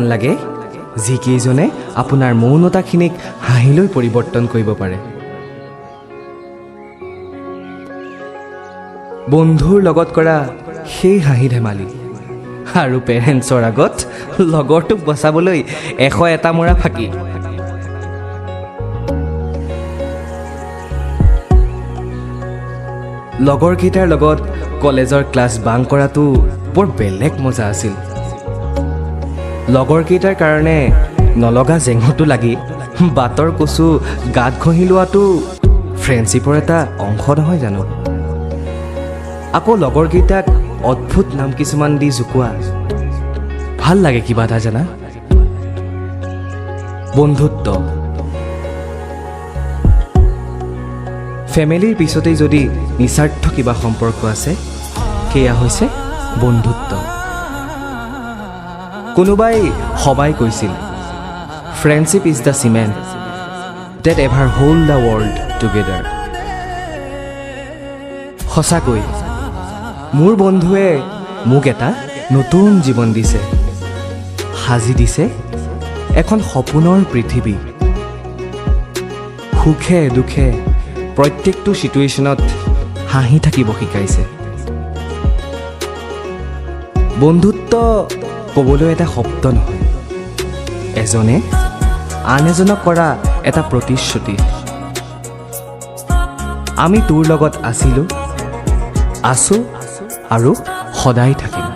লাগে যিকেইজনে আপোনাৰ মৌনতাখিনিক হাঁহিলৈ পৰিৱৰ্তন কৰিব পাৰে। বন্ধুৰ লগত কৰা সেই হাঁহি ধেমালি আৰু পেৰেণ্টছৰ আগত লগৰটোক বচাবলৈ 101 মৰা ফাঁকি। লগৰকেইটাৰ লগত কলেজৰ ক্লাছ বাং কৰাটো বৰ বেলেগ মজা আছিল। লগৰকেইটাৰ কাৰণে নলগা জেঙতো লাগি বাটৰ কচু গাত ঘঁহি লোৱাটো ফ্ৰেণ্ডশ্বিপৰ এটা অংশ নহয় জানো? আকৌ লগৰকেইটাক অদ্ভুত নাম কিছুমান দি জোকোৱা ভাল লাগে কিবা এটা, জানা? বন্ধুত্ব ফেমিলিৰ পিছতেই যদি নিস্বাৰ্থ কিবা সম্পৰ্ক আছে, সেয়া হৈছে বন্ধুত্ব। কোনোবাই সবাই কৈছিল, "Friendship is the cement that ever hold the world together." সঁচাকৈ মোৰ বন্ধুৱে মোক এটা নতুন জীৱন দিছে, সাজি দিছে এখন সপোনৰ পৃথিৱী। সুখে দুখে প্ৰত্যেকটো ছিটুৱেশ্যনত হাঁহি থাকিব শিকাইছে। বন্ধুত্ব ক'বলৈ এটা শব্দ নহয়, এজনে আন এজনক কৰা এটা প্ৰতিশ্ৰুতি। আমি তোৰ লগত আছিলোঁ, আছোঁ আৰু সদায় থাকিম।